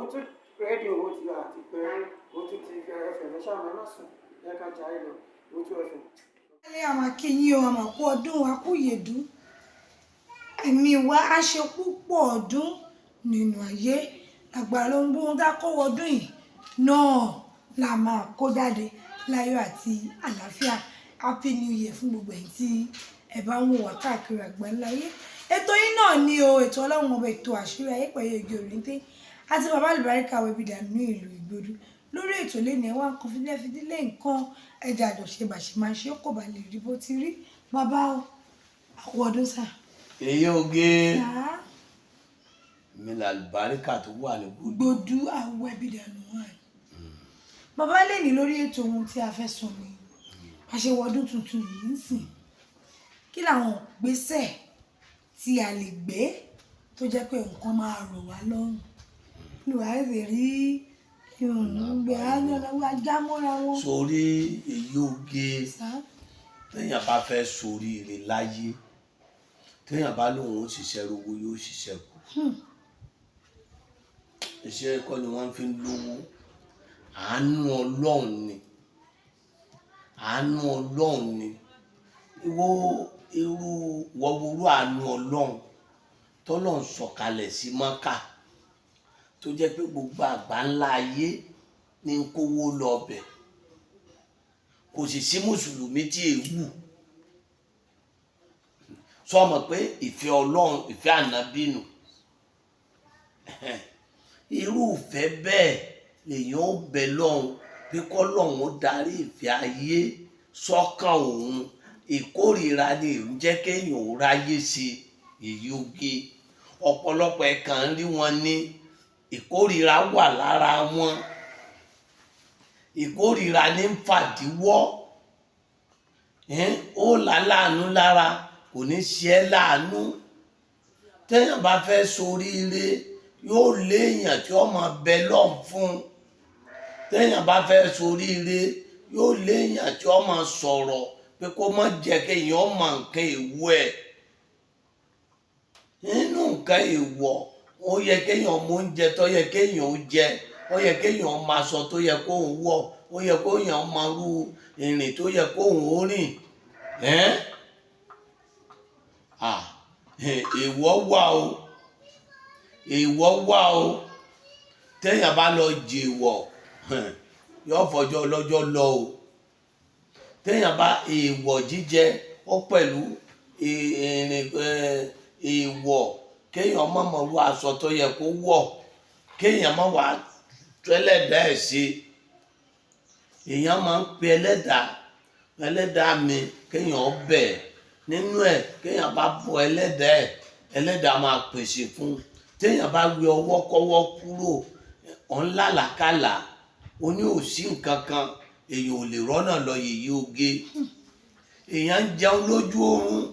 Owótú rédíò ó ti àti pé Owótú TV FM. Ẹ ṣáà ẹ má sùn, ẹ ká jayé lọ. Owótú FM. Ilé àwọn akínyìn o, àmọ̀ kú ọdún wa kú yèdú. Ẹ̀mí wa á ṣe púpọ̀ ọdún nínú ayé. Àgbàrá ló ń gbóhùn tá kó ọdún yìí náà la máa kó jáde láyọ̀ àti àlàáfíà. Happy New Year fún gbogbo ẹ̀yin tí ẹ bá ń wò wá káàkiri àgbáńláyé. Ètò yìí náà ni o, ètò Ọlọ́run Ọba, ètò Àṣírí Ayé pẹ̀lú Igi Òrìǹté àti bàbá àlùbáríkà Wẹ̀bìdà ní ìlú Ìgbòdo. Lórí ètò lẹ́nu ẹ̀ wá nǹkan fídílé fídílé nǹkan ẹja àjọṣe bàṣẹ máa ṣe kò bá lè rí bó ti rí. Bàbá o, àkú ọdún sà. Èyí oge. Sà. Mi làlùbáríkà tó wà ní gbòdú. Gbòdú Àwẹ̀bìdà nù wà. Bàbá, lè ní lórí ètò, ohun tí a fẹ́ sọ ni bá ṣe wọdún tuntun yìí ń sìn, kí làwọn ìgbésẹ̀ tí a lè gbé tó jẹ́ pé nǹkan máa rọ̀ wá lọ́rùn lù á lè rí ìrùn gbé ajá mọ́ra wọn. Sórí, èyí oge, Sá. téèyàn bá fẹ́ soríire láyé, téèyàn bá lóun ó ṣiṣẹ́ rówó, yóò ṣiṣẹ́ kù. Iṣẹ́ kọ́ ni wọ́n fi ń lówó, àánú Ọlọ́run ni, àánú Ọlọ́run ni. Ìwọ irú wọ́wọ́rú àánú Ọlọ́run tọ́lọ́run sọ̀kalẹ̀ sí Mọ́kà, tó jẹ́ pé gbogbo àgbà ńlá ayé ní ń kówó lọ ọbẹ̀, kò sì sí mùsùlùmí tí èwù sọ mọ̀ pé ìfẹ́ Ọlọ́run, ìfẹ́ ànábì nù. Irú ìfẹ́ bẹ́ẹ̀ lèyàn ó bẹ lọ́hùn pé kọ́lọ́hún ó darí ìfẹ́ ayé sọ́kàn òun. Ìkórìíra ni ń jẹ́ kéèyàn ó ráyé ṣe. Èyí oge, ọ̀pọ̀lọpọ̀ ẹ̀kan ń rí wọn ní ìkórìíra wà lára wọn. Ìkórìíra ní ń fàdíwọ́. Ó là láàánú lára, kò ní ṣe é láàánú. Téèyàn bá fẹ́ soríire, yóò léèyàn tí ó máa bẹ lọ́hùn fún. Téèyàn bá fẹ́ soríire, yóò léèyàn tí ó máa sọ̀rọ̀ pé kó má jẹ́ kéèyàn mọ nǹkan èèwọ̀ ẹ̀. Nínú nǹkan èèwọ̀, ó yẹ kéèyàn mọ oúnjẹ tó yẹ kéèyàn ó jẹ, ó yẹ kéèyàn mọ aṣọ tó yẹ kóun wọ̀, ó yẹ kéèyàn mọ irú ìrìn tó yẹ kóun ó rìn. Ẹ́n ah èèwọ̀ wà o, èèwọ̀ wà o. Téèyàn bá lọ jèèwọ̀, yóò fọjọ́ ọlọ́jọ́ lọ o. Téèyàn bá èèwọ̀ jíjẹ, ó pẹ̀lú ìrìn èèwọ̀, kéèyàn má mọ irú aṣọ tó yẹ kó wọ̀, kéèyàn má wàá tó ẹlẹ́dàá ẹ̀ ṣe. Èèyàn máa ń pe ẹlẹ́dàá, ẹlẹ́dàá mi, kéèyàn bẹ̀ nínú ẹ̀. Kéèyàn bá bọ ẹlẹ́dàá ẹ̀, ẹlẹ́dàá máa pèsè fún un. Téèyàn bá wí ọwọ́ kọ́wọ́ kúrò, ọ̀n làlàkàlà, ó ní òsí nǹkan kan, èèyàn ò lè rọ́nà lọ. Yèyí oge, èèyàn ń jẹun lójú oorun,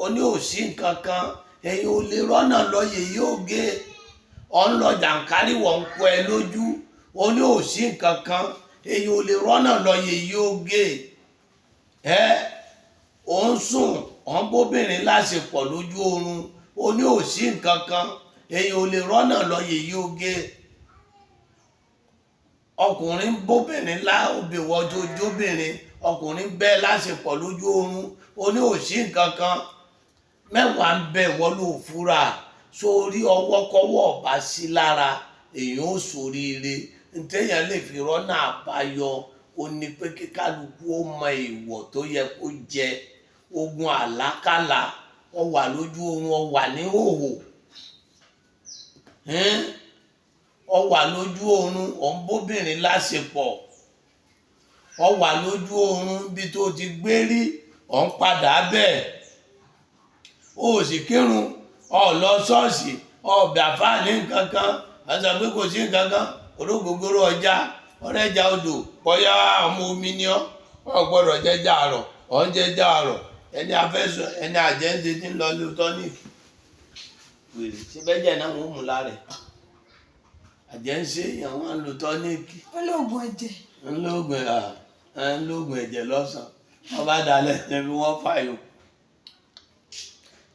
ó ní òsí nǹkan kan, èèyàn ò lè rọ́nà lọ. Yèyí oge, ọ̀ ń lọ jàǹkárí, wọ̀ ń kó ẹ lójú, ó ní òsí nǹkan kan, èèyàn ò lè rọ́nà lọ. Yèyí oge, ẹ ò ń sùn, ọ̀ ń bóbìnrin láṣepọ̀ lójú oorun, ó ní òsí nǹkan kan, èèyàn ò lè rọ́nà lọ. Yèyí oge, ọkùnrin bóbìnrin lá obìnrin ojoojúbìnrin, ọkùnrin bẹ́ẹ̀ láṣepọ̀ lójú oorun, ó ní òsí nǹkan kan, mẹ́wàá ń bẹ̀ wọ́n ló fura sórí. Ọwọ́kọ́wọ́ ọ̀bá sí lára, èèyàn ó ṣoríire. Ntẹ́yàn lè fi rọ́nà àbáyọ, ó ní pé kí kálukú ó mọ èèwọ̀ tó yẹ kó jẹ. Ogun àlákàlà, ó wà lójú oorun, ó wà ní hòhò, ó wà lójú oorun, ó ń bóbìnrin láṣepọ̀, ó wà lójú oorun bí tó ti gbé rí, ó ń padà bẹ́ẹ̀, ó sì kírun, ó lọ ṣọ́ọ̀ṣì, ó bẹ̀ àfáà ní nǹkan kan, a sọ pé kò sí nǹkan kan. Olóògógóró ọjà ọ̀rẹ́jà odò, bóyá ọmọ omi ni ọ́, ọ gbọ́dọ̀ jẹ́jà àrọ̀, ọ̀ ń jẹ́jà àrọ̀. Ẹni afẹ́sọ ẹni àjẹ́ńṣe tí ń lọ lé tọ́níìkì wèrè síbẹ̀jẹ̀ náà wọ́n mú lára ẹ̀. Àjẹ́ńṣe yẹn, wọ́n ń lo tọ́níìkì. Ó lóògùn ẹ̀jẹ̀. Ńlọgùn ẹ̀, ńlọgùn ẹ̀jẹ̀ lọ́sàn-án, wọ́n bá dalẹ̀ ẹbí wọ́n fàyò.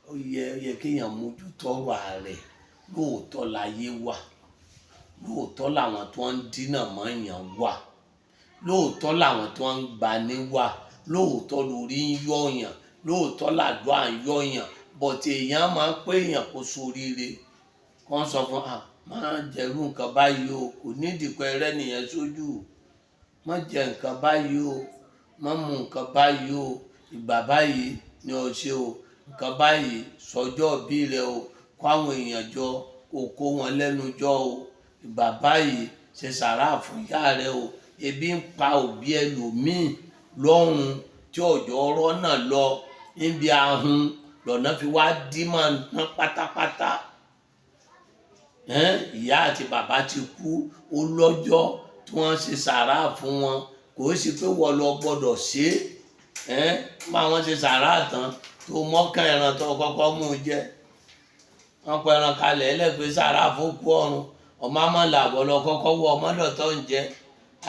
Ó yẹ kéèyàn mójútó ọ̀rọ̀ ààrẹ. Lóòótọ́ láyé wà. Lóòótọ́ làwọn tó ń dínà mọ́ èèyàn wà, lóòótọ́ làwọn tó ń gbani wà, lóòótọ́ lórí ń yọ̀yàn, lóòótọ́ làdúrà ń yọ̀yàn, bọ̀tì èèyàn máa ń pé èèyàn kó soríire. Wọ́n sọ fún à máa jẹ̀rú nǹkan báyìí o, kò nídìí pé ẹrẹ́ nìyẹn sójú, má jẹ nǹkan báyìí o, má mu nǹkan báyìí o, ìgbà báyìí ni o ṣe o, nǹkan báyìí sọjọ́ bí rẹ o, kó àwọn èèyàn jọ kó kó wọn lẹ́nu jọ o, ìgbà báyìí ṣe sàrà fún ìyá rẹ o. Ebi ń pa òbí ẹlòmíì lọ́run tí ọjọ́ ọ̀rọ̀ náà lọ níbi ahun lọ́nà fi wá dí máa ń tán pátápátá. Ìyá àti bàbá ti kú, ó lọ́jọ́ tí wọ́n ṣe sàrà fún wọn, kò sí pé wọ́n lọ gbọ́dọ̀ ṣe é. Máa wọ́n ṣe sàrà tán tó mọ́kàn ẹran tó kọ́kọ́ mú un jẹ, wọ́n pẹ ẹran kalẹ̀ ẹlẹ́gbẹ́ sàrà fókú ọ̀run, ọmọ àmàlà àbọ̀ lọ kọ́kọ́ wọ ọmọdọ̀ tó ń jẹ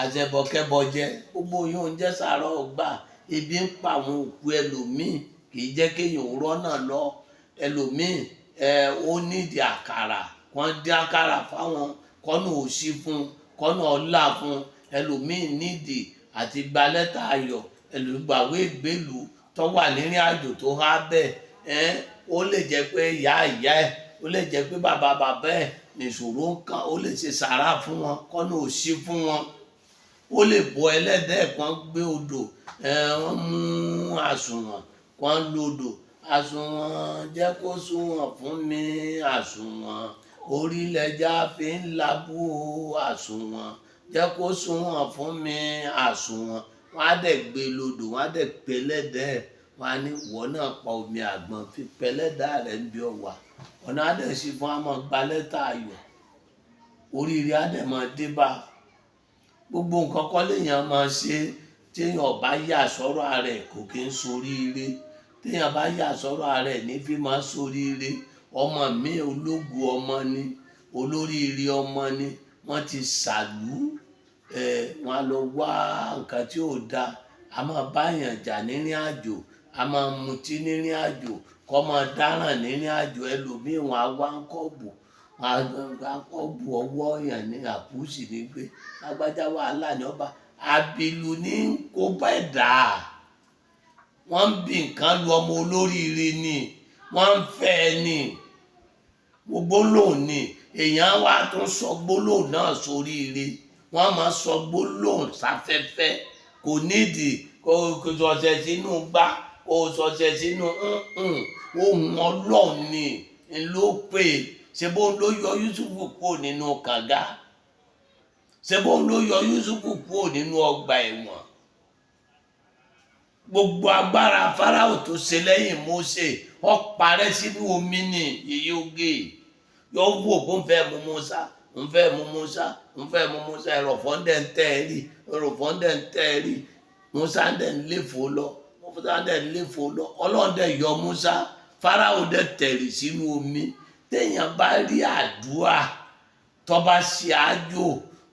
àṣẹbọkẹ́bọ jẹ, gbogbo yóò ń jẹ́ sàrà ọgbà. Ebi ń pa àwọn òkú ẹlòmíì, kì í jẹ́ kéèyàn rọ́nà lọ. Ẹlòmíì ó nídìí àkàrà, wọ́n dín àkàrà fáwọn kọ́nà òsì fún, kọ́nà ọ̀la fún. Ẹlòmíì nídìí àti gba lẹ́tà ayọ̀, ẹlòmíì ìgbélú tó wà nírìn àjò tó há bẹ́ẹ̀. Ó lè jẹ́ pé ìyá ìyá ẹ̀, ó lè jẹ́ pé bàbá bàbá ẹ̀ nìṣòro ń kàn, ó lè ṣe sàrà fún wọn kọ́nà òsì fún wọn. Ó lè bọ ẹlẹ́dẹ̀ kan gbé odò, wọ́n mú àsùnwọ̀n kan lodò, àsùnwọ̀n jẹ́ kó sunwọ̀n fún mi, àsùnwọ̀n orílẹ̀-èdè fi ń labú o, àsùnwọ̀n jẹ́ kó sunwọ̀n fún mi, àsùnwọ̀n. Wọ́n á dẹ̀ gbé lodò, wọ́n á dẹ̀ pẹlẹ́dẹ̀, wọ́n á ní ìwọ náà pa omi àgbọn fi pẹlẹ́dà rẹ̀ ń bí ọ wà. Ọ̀nà á dẹ̀ sí fún àmọ́ gba lẹ́tà ayọ̀, oríire á dẹ̀ máa dé bá. Gbogbo nǹkan kọ́ léèyàn máa ṣe téèyàn bá yà sọ́rọ̀ ara ẹ̀ kò kí ń soríire. Téèyàn bá yà sọ́rọ̀ ara ẹ̀ ní fi máa soríire. Ọmọ mi ológo ọmọ ni, olóríire ọmọ ni, wọ́n ti ṣàlú, wọ́n á lọ wá nǹkan tí ò da, a máa bá èèyàn jà nírìn àjò, a máa mutí nírìn àjò, kọ́ máa dáràn nírìn àjò. Ẹlòmíì wọ́n á wá ń kọ́ọ̀bù, wọ́n á kọ́ọ̀bù ọwọ́ èèyàn ní àkúsì ní gbé lágbájá wàhálà ní ọba. Abilu ní kó bá ẹ̀dá. Wọ́n ń bi nǹkan lu ọmọ olóríire ni, wọ́n ń fẹ́ ẹ ní gbólóhùn ni. Èèyàn wá tún sọ gbólóhùn náà sóríire, wọ́n máa sọ gbólóhùn sáfẹ́fẹ́. Kò nídìí kó sọ̀sẹ̀ sínú gbá, kó sọ̀sẹ̀ sínú ohun Ọlọ́run ni ló pè. Ṣé bóun ló yọ Yúsúfù kúrò nínú kànga? Ṣé bóun ló yọ Yúsúfù kúrò nínú ọgbà ẹ̀wọ̀n? Gbogbo agbára Fáráò tó ṣe lẹ́yìn Mósè, ó parẹ́ sínú omi ní yèyé oge. Yóò wò bó ń fẹ́ mú Mósà, ń fẹ́ mú Mósà, ń fẹ́ mú Mósà, ẹ̀rọ̀fọ́ ń dẹ̀ ń tẹ́ ẹ rí, ẹ̀rọ̀fọ́ ń dẹ̀ ń tẹ́ ẹ rí. Mósà ń dẹ̀ ń léfò lọ, Mósà ń dẹ̀ ń léfò lọ. Ọlọ́run dẹ̀ yọ Mósà, Fáráò dẹ̀ tẹ̀rì sínú omi. Téèyàn bá rí àdúrà tó bá ṣe àjò,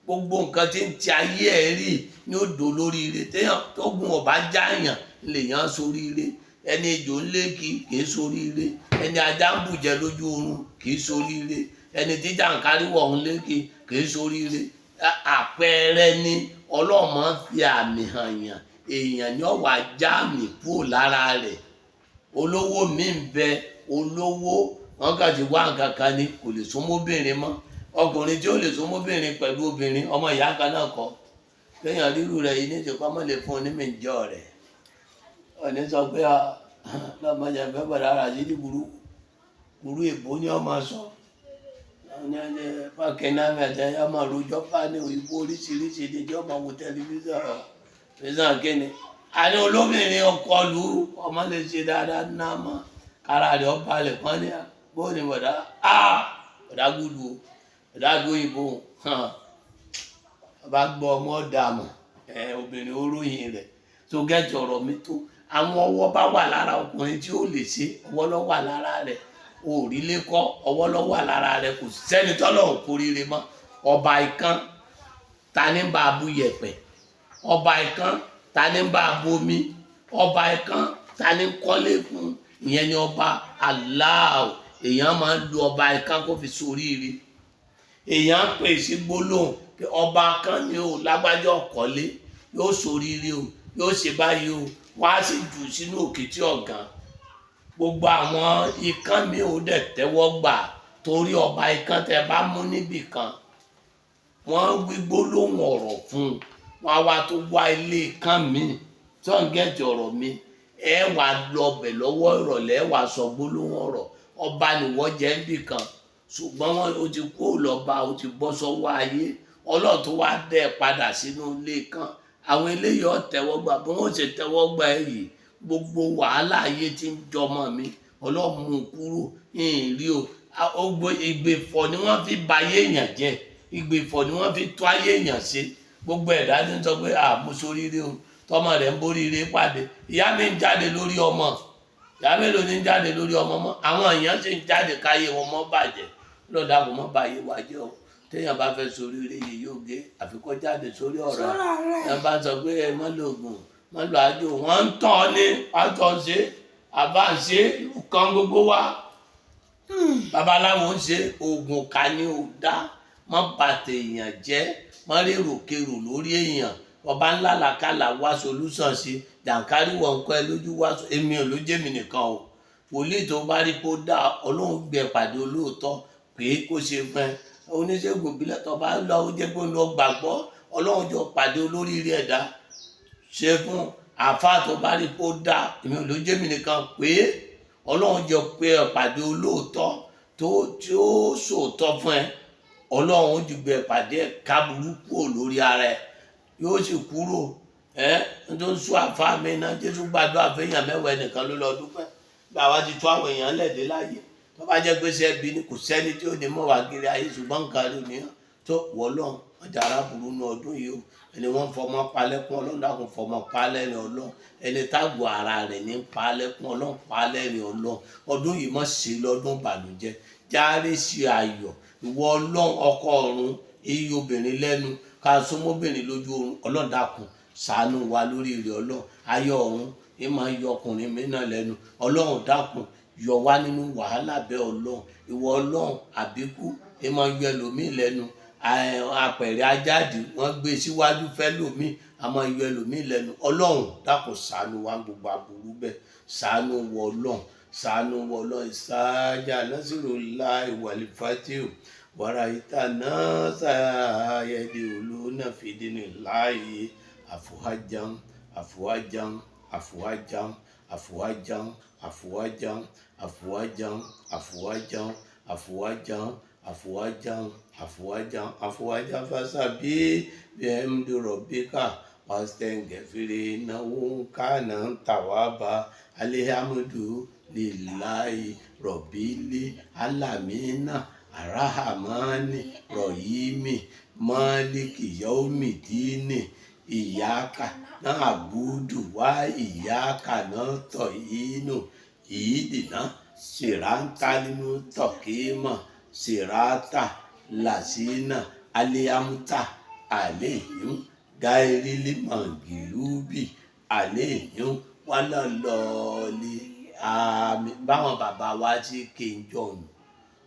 gbogbo nǹkan tí ń ti ayé ẹ̀ rí ní ó dò lóríire. Téèyàn tó gun ọ̀bá jáàyàn lèèyàn soríire. Ẹni ejò ń lé kí kì í soríire, ẹni ajá ń bùjẹ lójú oorun kì í soríire, ẹni tí jàǹkárí wọ̀ ń lé kí kì í soríire. Àpẹẹrẹ ni Ọlọ́run máa ń fi àmì hàn yàn, èèyàn ni ó wá já àmì kúrò lára rẹ̀. Olówó mi ń bẹ, olówó wọn kàn ti wá nǹkan kan ni, kò lè súnmọ́ obìnrin mọ́. Ọkùnrin tí ó lè súnmọ́ obìnrin pẹ̀lú obìnrin ọmọ ìyá kan náà kọ́, kéèyàn rírú rẹ̀ yìí ní ìṣèkọ́ mọ́ lè fún un ní mìíjọ rẹ̀. Ọ̀ní sọ pé lọ́mọdé fẹ́ bọ̀dá ara sí ní burú burú èbó ni ọmọ sọ. Ọ̀ní ẹni fákẹ́nà mẹ́tẹ́ ọmọ rojọ́ fáni òyìnbó oríṣiríṣi ní ìjọba ọmọ wo tẹlifíṣàn tẹlifíṣàn kíni. Àní olóbìnrin ọkọ lu ọmọ lè ṣe dáadáa ná mọ́ kára rẹ̀ ọba lè pọ́n ní bó ni bọ̀dá bọ̀dá gúdù o, bọ̀dá gbóyìnbó hàn bá gbọ́ ọmọ dààmú obìnrin oróyìn rẹ̀ tó gẹ́tì ọ̀rọ̀ mi tó. Àwọn ọwọ́ bá wà lára ọkùnrin tí ó lè ṣe, ọwọ́ ló wà lára rẹ̀. Òrílé kọ́, ọwọ́ ló wà lára rẹ̀. Kò sẹ́ni tọ́lọ̀ ò kórìíre mọ́. Ọba ìkan ta ní bá a bu yẹ̀pẹ̀, ọba ìkan ta ní bá a bomi, ọba ìkan ta ní kọ́lé fún, ìyẹn ni ọba Allah. Èèyàn máa ń lu ọba ìkan kó fi soríire. Èèyàn pè sí gbólóhùn pé ọba kan ni o, lágbájá ọ̀kọ́lé yóò ṣoríire o, yóò ṣe báyìí o, wọ́n á sì jù sínú òkìtì ọ̀gàn. Gbogbo àwọn ikán mi ò dẹ̀ tẹ́wọ́ gbà, torí ọba ikán tẹ bá mú níbì kan, wọ́n wí gbólóhùn ọ̀rọ̀ fún un, wọ́n á wá tó wá ilé ikán mi tí wọ́n ń gẹ̀ẹ́tì ọ̀rọ̀ mi. Ẹ wà lọbẹ̀ lọ́wọ́ ìrọ̀lẹ́, ẹ wà sọ gbólóhùn ọ̀rọ̀. Ọba nìwọ́ jẹ́ níbì kan, ṣùgbọ́n wọn ó ti kú lọ́ba, ó ti bọ́ sọ́wọ́ ayé. Ọlọ́run tó wá dẹ́ padà sínú ilé kan, àwọn eléyìí ọ̀ tẹ́wọ́ gbà. Bí wọ́n ṣe tẹ́wọ́ gbà ẹ yìí, gbogbo wàhálà ayé tí ń jọmọ mi, Ọlọ́run mú un kúrò ìrìn o. Gbogbo ìgbèfọ̀ ni wọ́n fi ba ayé èèyàn jẹ́, ìgbèfọ̀ ni wọ́n fi tó ayé èèyàn ṣe. Gbogbo ẹ̀dá ní sọ pé àmúṣoríire o, tọmọ rẹ̀ ń boríire pàdé. Ìyá mi ń jáde lórí ọmọ, ìyá mélòó ni ń jáde lórí ọmọ mọ́? Àwọn èèyàn sì ń jáde káyé wọn mọ́ bàjẹ́. Lọ́dà kò mọ́ báyé wa jẹ́ o. Téèyàn bá fẹ́ soríire yìí yóò gé àfikọ́ jáde sórí ọ̀rọ̀ Sọ́ra rẹ̀. Ẹ bá sọ pé ẹ má lo oògùn, má lo àjò, wọ́n ń tàn ọ́ ní pátọ́ ṣe àbá ń ṣe kan gbogbo wa. Babaláwo ń ṣe oògùn ká ní o dá, má bà tèèyàn jẹ́, má rèrò kerò lórí èèyàn. Ọba ńlá làkàlà wá solúsàn sí jàǹkárí wọn kọ́ ẹ lójú wá. Èmi ò ló jẹ́ mi nìkan o. Wòlíì tó bá rí kó dá, Ọlọ́run gbẹ pàdé olóòótọ́ pé kó ṣe fún ẹ. Oníṣègùn ìbílẹ̀ tó bá lọ, ó jẹ́ pé ó lọ gbàgbọ́, Ọlọ́run jọ pàdé olóríire ẹ̀dá ṣe fún. Àáfàá tó bá rí kó dá, èmi ò ló jẹ́ mi nìkan, pé Ọlọ́run jọ pé ẹ pàdé olóòótọ́ tó tí ó sòótọ́ fún ẹ. Ọlọ́run ó ju gbẹ pàdé ẹ kábùrú kúrò lórí ara ẹ, yóò sì kúrò. Ẹ tó ń sún àáfàá mi náà, Jésù gbàdúrà fẹ́yàn mẹ́wàá, ẹnìkan ló lọ dúpẹ́. Bí àwa ti tó àwọn èèyàn lẹ́dẹ̀ láàyè, tó bá jẹ́ pé sẹ́bi ni, kò sẹ́ni tí ò ní mọ̀ wá kiri ayé, ṣùgbọ́n nǹkan rí òní tó wọ́ lọ́n ọjà aráburú ní ọdún yìí o. Ẹni wọ́n fọmọ palẹ́kún, Ọlọ́run dákun fọmọ palẹ́rìn Ọlọ́run. Ẹni tágbo ara rẹ̀ ní palẹ́kún, Ọlọ́run palẹ́rìn Ọlọ́run. Ọdún yìí mọ̀ sí lọ́dún ìbànújẹ́, járe sí ayọ̀. Ìwọ Ọlọ́run, ọkọ ọ̀run iye obìnrin lẹ́nu ká súnmọ́bìnrin lójú oorun, Ọlọ́run dákun ṣàánú wa lórí ìrẹ̀. Ọlọ́run, ayọ̀ ọ̀run ẹ máa yọ ọkùnrin mi náà lẹ́nu. Ọlọ́run dákun yọ wá nínú wàhálà bẹ́ẹ̀. Ọlọ́run, ìwọ Ọlọ́run, àbíkú ẹ máa yọ ẹlòmíì lẹ́nu. Apẹ̀rẹ̀ ajáde wọ́n gbé síwájú fẹ́ lòmíì, a máa yọ ẹlòmíì lẹ́nu. Ọlọ́run dákun ṣàánú wa, gbogbo aburú bẹ́ẹ̀, ṣàánú wọ Ọlọ́run, ṣàánú wọ Ọlọ́run. Ìsáájà lọ́sirò láì wàlífàtíù wàrà ìta náà sáyẹ́dì olóńnà fìdí ní láàyè àfùhájàn àfùhájàn àfùhájàn àfùhájàn àfùhájàn àfùhájàn àfùhájàn àfùhájàn àfùhájàn àfùhájàn àfùhájàn fásabí bíẹ́mdù rọ̀bíkà wàstẹ̀ǹgẹ̀fìrì náwó kánà tàwábà alihamudu lilayi rọ̀bílì alamina arahamani rọ̀yìmí mọ́líkì yọ́mìdínì ìyáka náà àbúdù wá ìyáka náà tọ̀ inú ìdìná sìrántà nínú tọ̀kímọ̀ sìrátà làṣínà aliamuta àléhìn gáírílì mọ̀gìlúbì àléhìn wálọ̀lọ́ọ̀lì àmì. Báwọn bàbá wa ti ké ń jọ̀hún,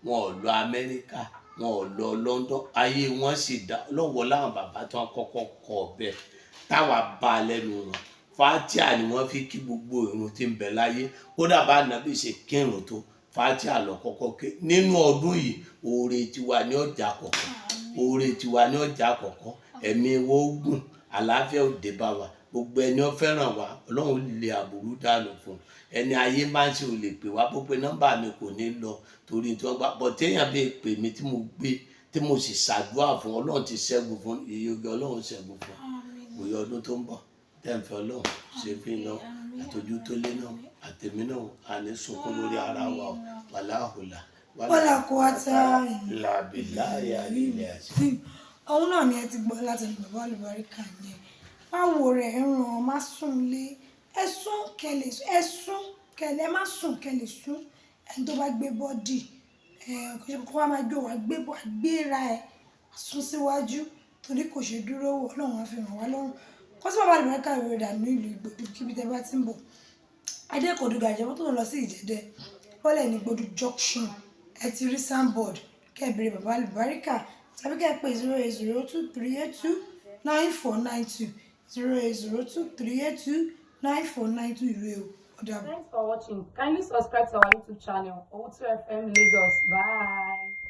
wọn ò lọ Amẹ́ríkà, wọn ò lọ London, ayé wọn sì dá lọ́wọ́ láwọn bàbá tí wọ́n kọ́kọ́ kọ́ bẹ́ẹ̀ táwa bá a lẹ́nu wọn. Fatia ni wọ́n fi kí gbogbo ìrun tí ń bẹ láyé. Kódà bá nàbì ṣe kírun tó, fatia lọ kọ́kọ́ ké. Nínú ọdún yìí, oore tiwa ní ọjà kọ̀ọ̀kan, oore tiwa ní ọjà kọ̀ọ̀kan. Ẹ̀mí wo gùn, àlàáfíà ò dé bá wa. Gbogbo ẹni ó fẹ́ràn wa, Ọlọ́run lè àbúrú dànù fún ẹni ayé máa ń ṣe. Ò lè pè wá, bó pe nọ́mbà mi kò ní lọ, torí tí wọ́n gbà bọ̀ téèyàn bí pè mí tí mo gbé tí mo sì ṣàdúrà fún, Ọlọ́run ti ṣẹ́gun fún iye oge, Ọlọ́run ṣẹ́gun fún òye. Ọdún tó ń bọ̀ tẹ́ǹfẹ́, Ọlọ́run ṣe fi náà àtọ́jú tó lé náà àtẹ̀mí náà, àní sunkún lórí ara wa o. Wàláhùlà wala quwwata làbìláyà ilẹ̀ àti. Òun náà ni ẹ ti gbọ́ láti ẹnu bàbá olùbáríkà yẹn. Báwo rẹ̀ ń ràn, má sùn lé, ẹ sún kẹlẹ̀, ẹ sún kẹlẹ̀, ẹ má sùn kẹlẹ̀ sún. Ẹni tó bá gbé body ẹ kò ṣe kó wá máa gbé wá gbé wá gbéra ẹ sún síwájú, torí kò ṣe dúró wò. Ọlọ́run á fi ràn wá lọ́rùn. Kó sí bàbá olùbáríkà rẹ̀ dà ní ìlú Ìgbòdú. Kíbi tẹ́ bá ti ń bọ̀, Adékòdù gàjẹ́ mọ́tò lọ sí Ìjẹ̀dẹ̀, bọ́lẹ̀ ní Ìgbòdú junction, ẹ ti rí signboard, kẹ́ bèrè bàbá olùbáríkà. tàbí kẹ́ ẹ pè 08023829492, 08023829492. Ìlú o, ó dàbọ̀. Thanks for watching. Kindly subscribe to our YouTube channel, Owutu FM Lagos. Bye.